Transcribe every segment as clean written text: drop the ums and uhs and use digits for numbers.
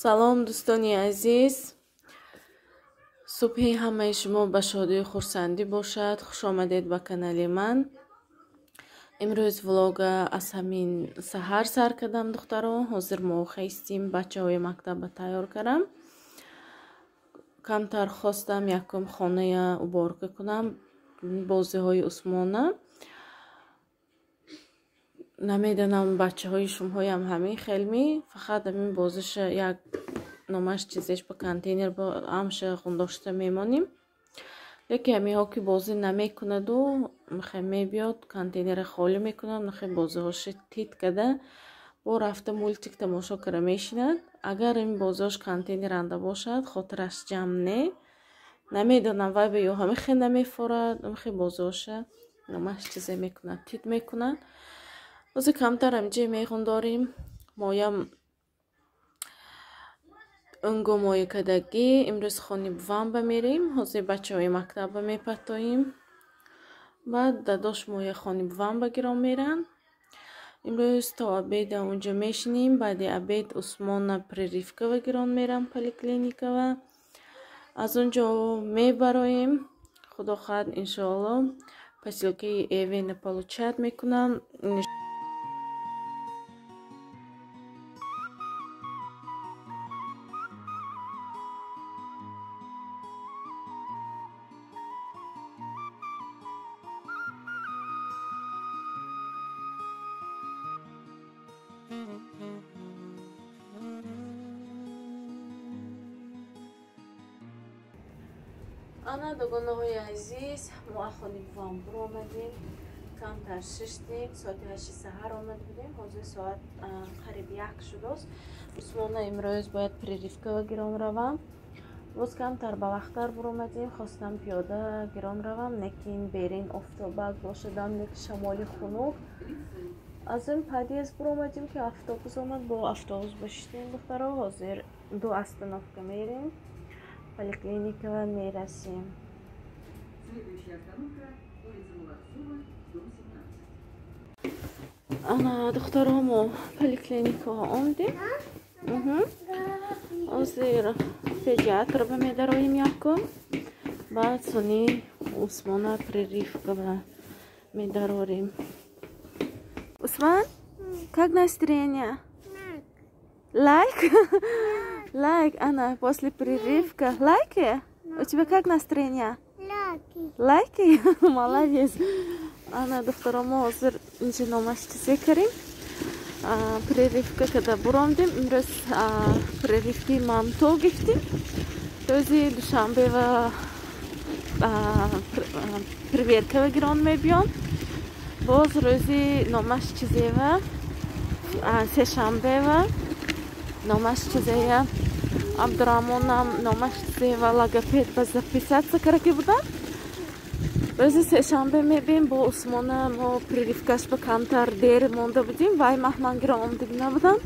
Салом дӯстони азиз, субҳи ҳамаи шумо ба шодию хурсандӣ бошад. Хуш омадед ба канали ман. Имрӯз влога аз ҳамин саҳар сар кардам, духтаро. Ҳозир мо хестим, бачаҳои мактаба тайёр кардам. Камтар хостам якум хоная уборка кунам, бозиҳои Усмона. Намедонам, бачаҳои шумоҳоям ҳамин хелми, фақат ҳамин бозиша як номаш чизеш ба контейнер ба амша ғундошта мемонем. Лекин ҳаминҳо ки бозӣ намекунаду мехе мебиёд, контейнера холӣ мекунад, мехе бозиҳоша тит када бо рафта мультик тамошо кара мешинад. Агар ин бозиҳош контейнеранда бошад, хотираш ҷамъ не. Намедонам, вай ба ё ҳамихе намефорад, ҳамихе бозиҳоша номаш чизе мекунад, тит мекунад. Ҳозир камтар ҳамҷе меғундорим. Моям унго моя кадагӣ. Имрӯз хони бувамба мерем. Ҳозир бачаҳои мактабба мепартоем. Баъд дадош моя хони бувамба гирон меранд. Имрӯз то обеда унҷо мешинем. Баъди обед Усмона прививкава гирон мерам поликлиникава. Аз он ҷо мебароем. Худо хоҳад, иншоалло, посилкаи Эвена получать мекунам. Ана дугонаҳои азиз, мо аз хони бувам буромадем, камтар шиштем, соати 8 саҳар омада будем, ҳозир соат қариб 1 шудааст. Усмона имрӯз бояд прививкава гирон равам. Боз камтар ба вақттар буромадем, хостам пиёда гирон равам, лекин берин офтобак бошадам, лекин шамоли хунук. Аз ин подъезд буромадем ки автобус омад, бо автобус бошиштем, духтаро. Ҳозир 2 остановка мерем, поликлиникава мерасем. Следующая остановка улица Молодцова, дом 17. Ана духтаро, мо поликлиникава омадем. Ҳозир педиатр ба медароем якум, баъд сони Усмона прививкава медарорем. Усман, как настроение? Лайк? Лайк, Анна, после прививка. Лайки? У тебя как настроение? Лайки. Лайки? Молодец. Ана, духтаро, мо ҳозир инҷа номаш чизе кардем. Прививка када буромдем. Имрӯз прививки мамто гирифтем. Рӯзи душанбе ва проверкава гирон мебиён. Боз рӯзи номаш чизева, сешанбева номаш чизея Абдураҳмонам номаш чизева логопед ба записаться кардаки будам. Рӯзи сешанбе мебием бо Усмона. Мо прививкаш ба камтар дер монда будем, вай маҳ ман гирон омадагӣ набудам.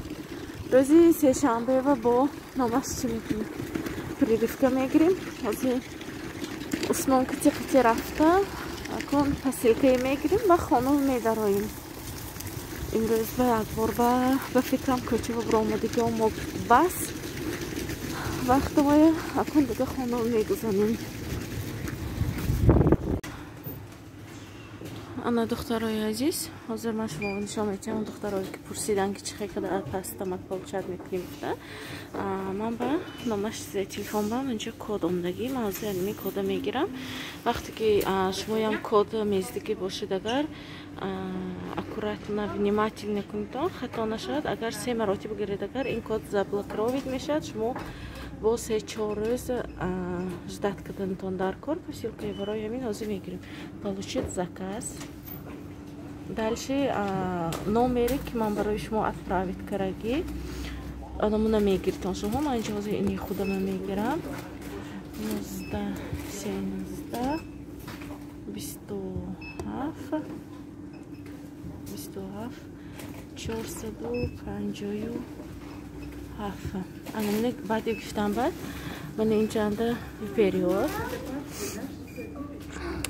Рӯзи сешанбева бо номаш чи мекунем, прививка мегирем. Ҳозир Усмон кити қити рафта, акун посилкае мегирем ва хона медароем. Имрӯз ба якбор ба фикрам кӯчава буромадагиҳо мо бас вақтовая, акун дига хона мегузанем. Ана духтарои азиз, ҳозир ман шумо нишон медиҳам, духтарое ки пурсиданд ки чӣ хел када пастамак получать мекунем гуфта. Ман ба номаш телефон бам инҷо код омадагӣ, ман ҳозир ҳамин кода мегирам. Вақте ки шумоям код мездагӣ бошед, агар аккуратно, внимательно кунедон, хато нашавад. Агар 3 маротиба гиред, агар ин код заблокировать мешавад, шумо бо 3-4 рӯз ждать карданатон дар кор. Посилкаи барои ҳамин ҳозир мегирем. Получить заказ. Дальше номере ки ман барои шумо отправить карагӣ, намуна мегиритон шумо. Ман инҷо ҳозир ини худама мегирам. 19 17 27 27 457. Ана баъди гуфтам, баъд мана инҷанда вперёд.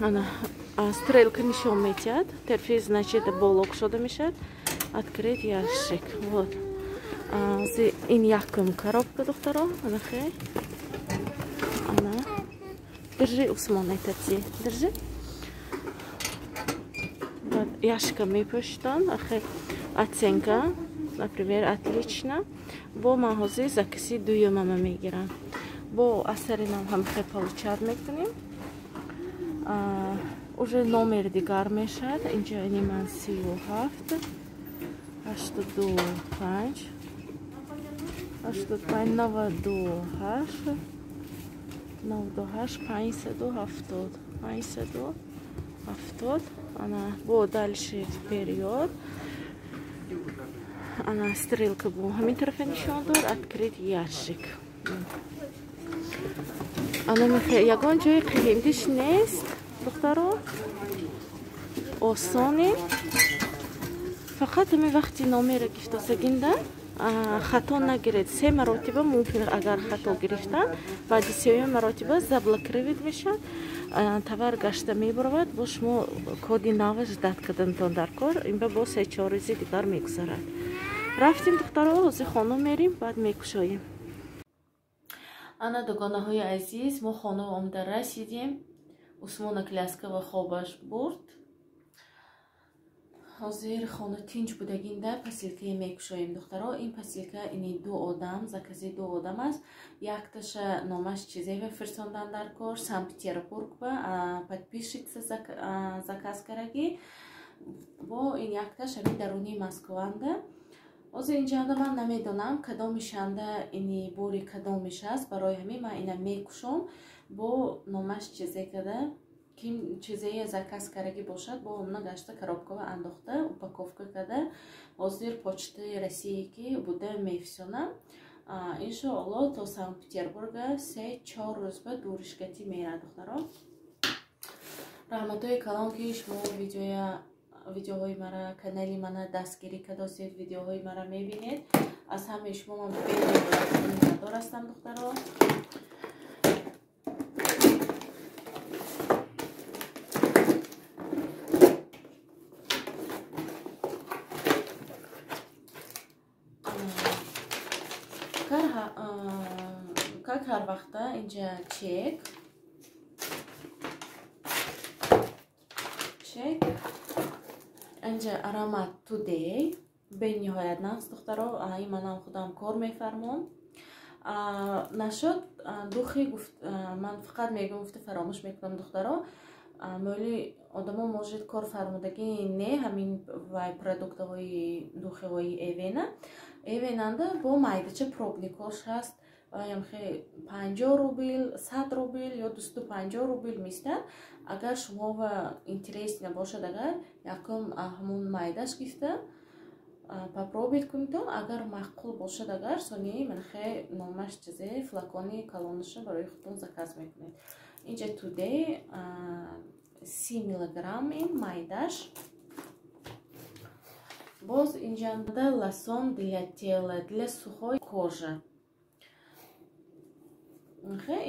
Ана Стрелка нишон метиҳад. Терфи, значит, боло кушода мешавад. Открыть ящик. Вот. Ин якум коробка, духтаро. Анахе. Ана. Держи, Усмон, этот. Держи. Вот, ящика мепӯшитон. Ахе, оценка. Например, отлично. Бо ман ҳозир закази дуюмама мегирам. Бо асари нам ҳамихе получать мекунем. Уже номер дигар мешавад. Инҷа ини ман 37 85 85 98 98 570 570. Ана бо дальше вперед. Ана стрелка бо ҳамин тарафа нишон дод. Открыть ящик. Ана мехе ягон ҷои қиҳимдиш нест, духтаро. Осоне. Фақат ҳамин вақти номера гифтосагинда хато нагиред. Се маротиба мумкин агар хато гирифтан, баъди сеюм маротиба заблокировать мешавад. Товар гашта мебаровад, бо шумо коди нава ждат кардантон дар кор. Инба бо 3-4 рӯзи дигар мегузарад. Рафтем, духтаро, ҳозир хона мерим, баъд мекушоем. Ана, дугонаҳои азиз, мо хона омада расидем. Усмона коляска ва хобаш бурд. Ҳозир хона тинҷ будагинда посилкае мекушоем, духтаро. Ин посилка ини ду одам, закази ду одам аст. Якташа номаш чизева фирсондан дар кор, Санкт-Петербург ба подписчица заказ караги. Бо ин якташ ҳамин даруни Москванда. Ҳозир инҷанда ман намедонам кадомишанда ини бори кадомиш аст. Барои ҳамин ман ина мекушом. Бо номаш чизе када, ким чизее заказ караги бошад, бо ҳамона гашта коробкава андохта, упаковка када. Ҳозир почтаи Россия ки буда мефисонам. Иншоалло то Санкт-Петербурга 3-4 рӯз ба дуришгати мерад, духтаро. Раҳматҳои калон ки шумо видеоҳои мара, канали мана дастгирӣ кардосед, видеоҳои мара мебинед. Аз ҳамаи шумо ман бениҳоят миннатдор ҳастам, духтаро. Как ҳар вақта инҷа чек. Чек. Инҷа аромат Today. Бениҳоят нағз, духтаро. Ин манам худам кор мефармом. Нашуд духи гуфт, ман фақат мегӯям, гуфта фаромӯш мекунам, духтаро. Моли одамо может кор фармудагӣ не ҳамин вай продуктҳои духиҳои Эвена. Эвенанда бо майдача пробникош ҳаст. Ваямхе 50 рубл, 100 рубл ё 250 рубл мистад. Агар шумо ва интерес набошад, агар якум ҳамон майдаш гифта попробовать кунитон, агар маъқул бошад, агар сони манхе номаш чизе флакони калонаша барои худтон заказ мекунед. Инҷа Today 30 миллиграмм ин майдаш. Боз инҷанда лосон для тела, для сухой кожи.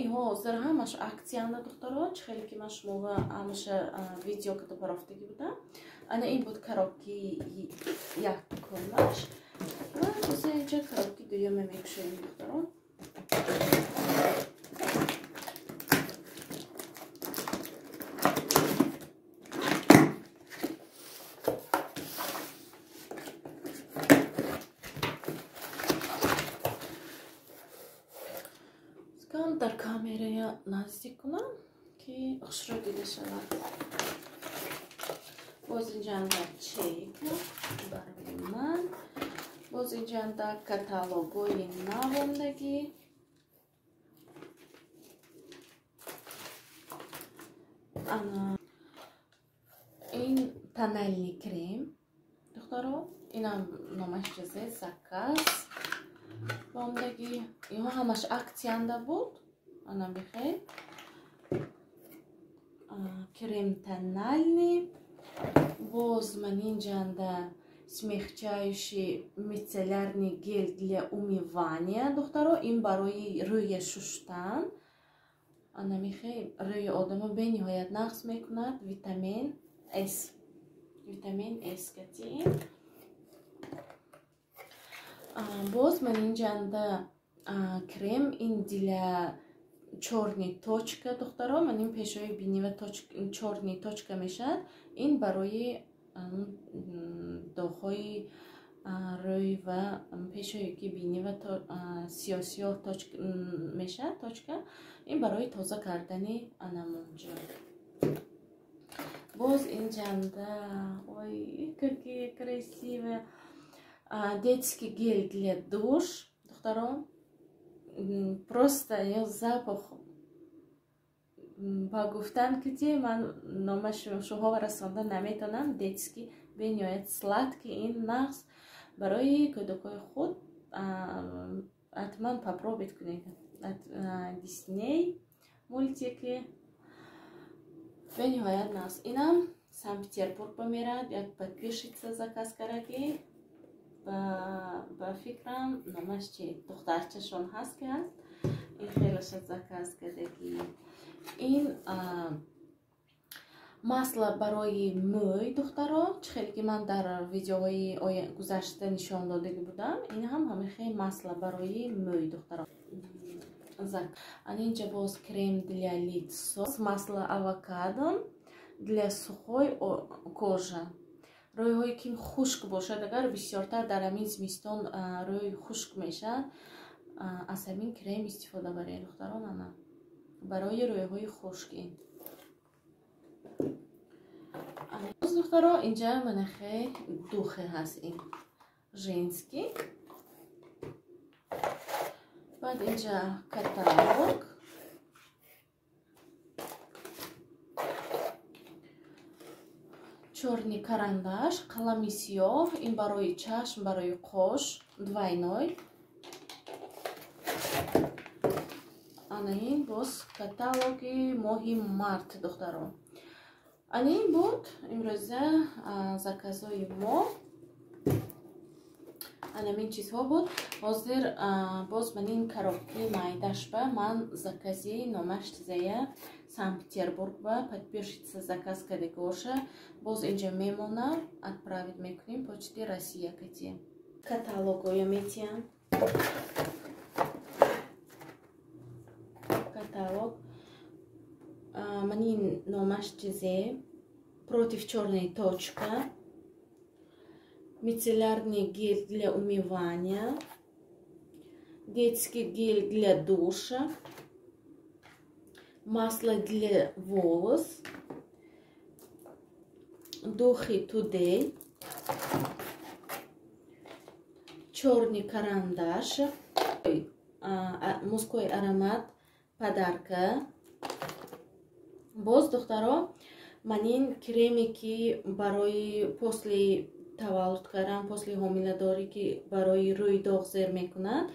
Инҳо ҳозир ҳамаш аксияанда, духтаро. Чӣ хеле ки ман шумова ҳамаша видео када барофтагӣ будам. Ана ин буд коробки якумаш. Ва ҳозир инҷа коробки дуюма мекушоем, духтаро. Дар камерая наздик кунам ки хушрӯ дида шавад. Боз инҷанда чек барои ман. Боз инҷанда каталогои навондагӣ. Ана ин тональный крем, духтаро. Инам номаш чизе заказ мондагӣ. Инҳо ҳамаш аксиянда буд. Ана бихел. Крем тональный. Боз ман инҷанда смягчающий мицеллярный гель для умывания, духтаро. Ин барои рӯя шуштан. Анамихе рӯи одамо бениҳоят нағз мекунад. Витамин С. Витамин С кати. Боз ман инҷанда крем ин для чёрный точка духтаро, ман ин пешои бинива чёрный точка мешавад. Ин барои доғҳои рӯй ва пешое ки бинива сиёсиёҳ мешавад точка, ин барои тоза кардани анамонҷо. Боз инҷанда, ой, какие красивые детский гель для душ, духтаро, просто ё запах ба гуфтан ки ман номаш шуҳо расонда наметонам. Детский бениҳоят сладкий, ин нағз барои кӯдакои худ ҳатман попробовать кунед. Дисней мультики бениҳоят нағз. Инам Санкт-Петербург ба мерад, як подписчица заказ кардаги, ба фикрам номаш чи духтарчашон ҳаст ки ҳаст, ин хелаша заказ кардаги. Ин масло барои мӯй духтаро, чӣ хеле ки ман дар видеоҳои гузашта нишон додагӣ будам, ин ҳам ҳамин хел масло барои мӯй духтаро. Ан инҷа боз крем для лицо, масло авокадо для сухой кожа. Рӯйҳое ки хушк бошад, агар бисёртар дар ҳамин зимистон рӯй хушк мешавад, аз ҳамин крем истифода баред духтарон, ана барои рӯйҳои хушк ин. Духтаро, инҷа манахе духи ҳаст, ин женский. Баъд инҷа каталог. Чёрный карандаш, қалами сиёҳ, ин барои чашм, барои қош, двойной. Ана ин боз каталоги моҳи март духтаро. Ана ин буд имрӯза заказҳои мо. Анамин чизҳо буд. Ҳозир боз ман ин коробки майдашба ман закази номаш чизая Санкт-Петербург ба подписчица заказ кардагоша, боз инҷа мемона, отправить мекунем почти Россия кати. Каталогоя метиям. Каталог. Ман ин номаш чизе против чёрной точка, мицеллярный гель для умывания, детский гель для душа, масло для волос, духи Today, черный карандаш, мужской аромат подарка. Боз духтаро, ман ин креме ки барои после таваллуд кардан, после ҳомиладорӣ ки барои рӯи доғ зер мекунад,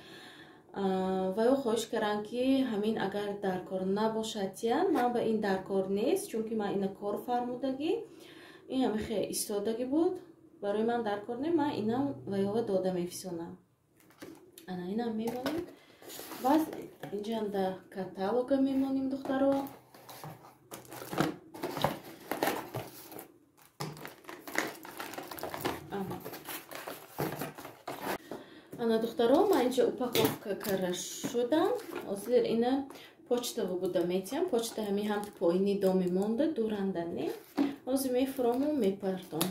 ва ё хоҳиш кардам ки ҳамин агар даркор набошад тиян, ман ба ин даркор нест, чунки ман ина кор фармудагӣ, ин ҳамин хел истодагӣ буд, барои ман даркор не, ман инам ваёва дода мефисонам. Ана инам мемонем. Баъд инҷанда каталога мемонем духтаро. Ана духтаро, ман инҷа упаковка карда шудам. Ҳозир ина почтаво буда метиҳам. Почта ҳамин ҳам поини доми монда, дуранда не. Ҳозир мефурому мепартом.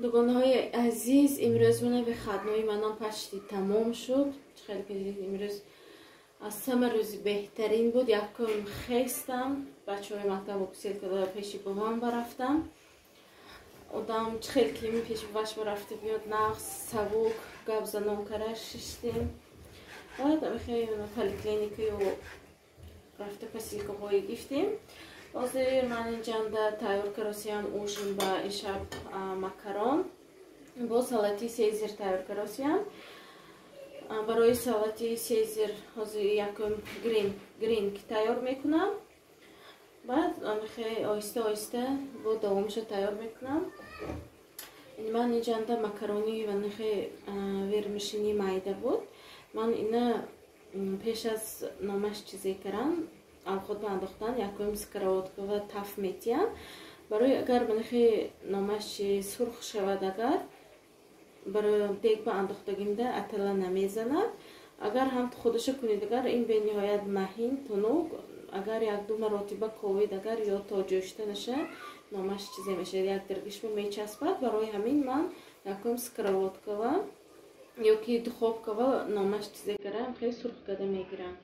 Дугонаҳои азиз, имрӯз мана выходной манам почти тамом шуд. Чӣ хеле ки дидед, имрӯз аз ҳама рӯзи беҳтарин буд. Якум хестам, бачаҳои мактабо кусел карда пеши бобам барафтам. Одам чӣ хел ки пеши бобаш барафта биёд, нағз савук гап занон кара шиштем. Баъд поликлиникаю рафта посилкаҳое гирифтем. Ҳозир ман инҷанда тайёр каросиям ужин ба ишаб макарон. Бо салати сезир тайёр каросиям. Барои салати сезир ҳозир якум грин тайёр мекунам. Баъд оҳиста оҳиста бо давомша тайёр мекунам. Ман иҷанда макарони ва нихе вермишини майда буд. Ман ина пеш аз номаш чизе каран, алхот ба андохтан, якум сковородка ва таф метиҳам. Барои агар банихе номаш чи сурх шавад, агар барои дег ба андохтагимда атала намезанад. Агар ҳам худаша кунед, агар ин бениҳоят маҳин, тунук, агар як-ду маротиба ковид, агар ё то ҷӯшта наша, номаш чизе мешавад, як диргишба мечаспад. Барои ҳамин ман якум сковородка ва ё ки духовка ва номаш чизе карам, хеле сурх карда мегирам.